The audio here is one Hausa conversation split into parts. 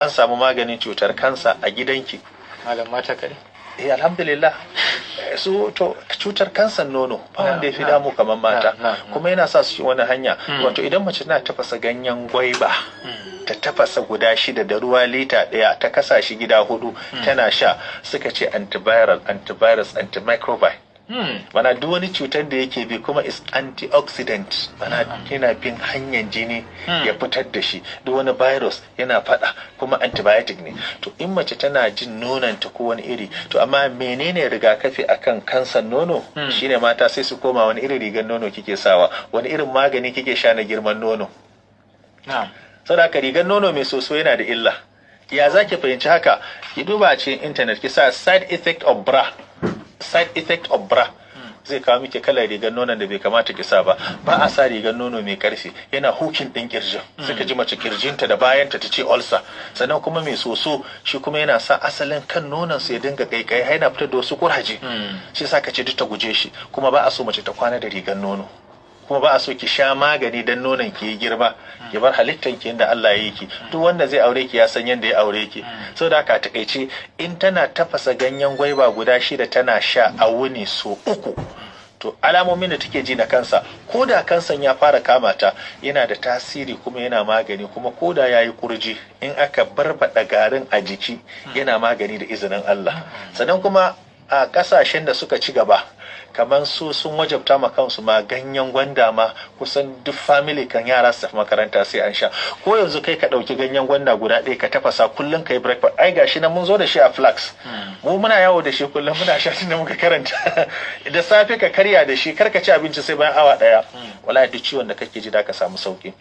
An samu maganin cutar kansa a gidanki. Malam, mata kare. Eh, alhamdulillah. Su to cutar kansan nono ba wanda ya fi damu kamar mata, kuma yana sa su wani hanya. Wato idan mace tana tafasa ganyen gwaiba, ta tafasa guda 6 da ruwa lita 1, ta kasa shi gida 4 tana sha, suka ce antiviral, antivirus, antimicrobial, mana duk wani cutar da yake bi, kuma is antioxidant, mana yana bin hanyar jini ya fitar da shi, duk wani virus yana fada, kuma antibiotic ne. To in mace tana jin nononta ko wani iri, to amma menene rigakafi akan kansan nono? Shine mata sai su koma wani irin rigar nono kike sawa, wani irin magani kike sha na girman nono. Saboda haka rigar nono mai soso yana da illa. Ya za ki fahimci haka? Ki duba a cikin internet, ki sa "side effect of bra", "side effect of bra", zai kawo miki kalar rigar nonon da bai kamata ki sa ba. Ba a sa rigar nono mai karfi, yana hooking din kirjin, suka ji mace kirjinta da bayanta ta ce ulcer. Sannan kuma mai soso shi kuma yana sa asalin kan nonon su ya dinga kaikai, har yana fitar da wasu kuraje. Shi sa ka ce duk ta guje shi. Kuma ba a so mace ta kwana da rigar nono, kuma ba a so ki sha magani dan nonon ki yi girma. Ki bar halittan ki yanda Allah ya yi ki. Duk wanda zai aure ki ya san yanda ya aure ki. Saboda haka a takaice, in tana tafasa ganyen gwaiba guda 6 tana sha a wuni so 3, to alamomin da take ji na kansa, ko da kansan ya fara kama ta, yana da tasiri kuma yana magani. Kuma ko da ya yi kurji, in aka barbaɗa garin a jiki, yana magani da izinin Allah. Sannan kuma a ƙasashen da suka ci gaba, kamar su sun wajabta ma kansu ma ganyen gwanda ma, kusan duk family kan yara su tafi makaranta sai an sha. Ko yanzu kai ka ɗauki ganyen gwanda guda 1 ka tafasa kullum ka yi breakfast. Ai gashi nan mun zo da shi a flask, mu muna yawo da shi kullum muna sha tunda muka karanta. Da safe ka karya da shi, kar ka ci abinci sai bayan awa 1. Wallahi duk ciwon da kake ji da ka samu sauki.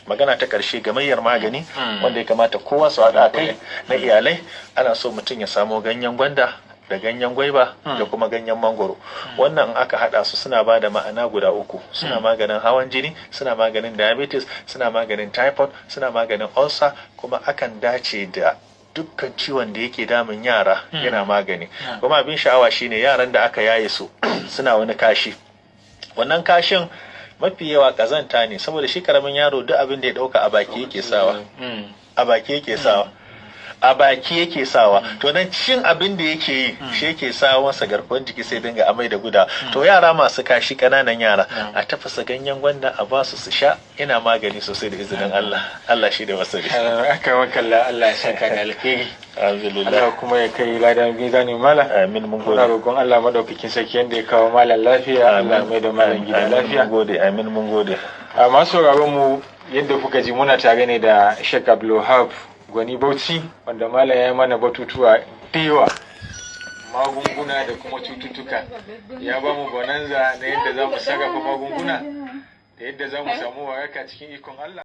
Magana ta ƙarshe, gamayyar magani wanda ya kamata kowa su haɗa kai na iyalai, ana so mutum ya samo ganyen gwanda da ganyen gwaiba da kuma ganyen mangoro. Wannan in aka haɗa su, suna ba da ma'ana guda uku: suna maganin hawan jini, suna maganin diabetes, suna maganin typhoid, suna maganin ulcer. Kuma akan dace da dukkan ciwon da yake damun yara, yana magani. Kuma abin sha'awa shine yaran da aka yaye su suna wani kashi, wannan kashin mafi yawa kazanta ne, saboda shi karamin yaro duk abin da ya dauka a baki yake sawa, a baki yake sawa, a baki yake sawa. To nan cin abin da yake yi shi yake sawa masa garkuwar jiki, sai dinga amai da guda. To yara masu kashi, kananan yara, a tafasa ganyen gwanda a ba su su sha, ina magani sosai da izinin Allah. Allah shi da masani. Aka makalla, Allah ya saka da alkhairi. Alhamdulillah. Allah kuma ya kai ladan mizanin malam. Amin, mun Muna gode. roƙon Allah madaukakin sarki, yanda ya kawo malam lafiya, Allah mai da malam gida Amin, lafiya. mun gode. Amin, mun gode. A masu sauraron mu, yadda kuka ji, muna tare ne da Sheikh Abdulwahab Gwani Bauchi, wanda malam ya yi mana batutuwa da yawa, magunguna da kuma cututtuka. Ya ba mu bonanza na yadda za mu sarrafa magunguna da yadda za mu samu waraka cikin ikon Allah.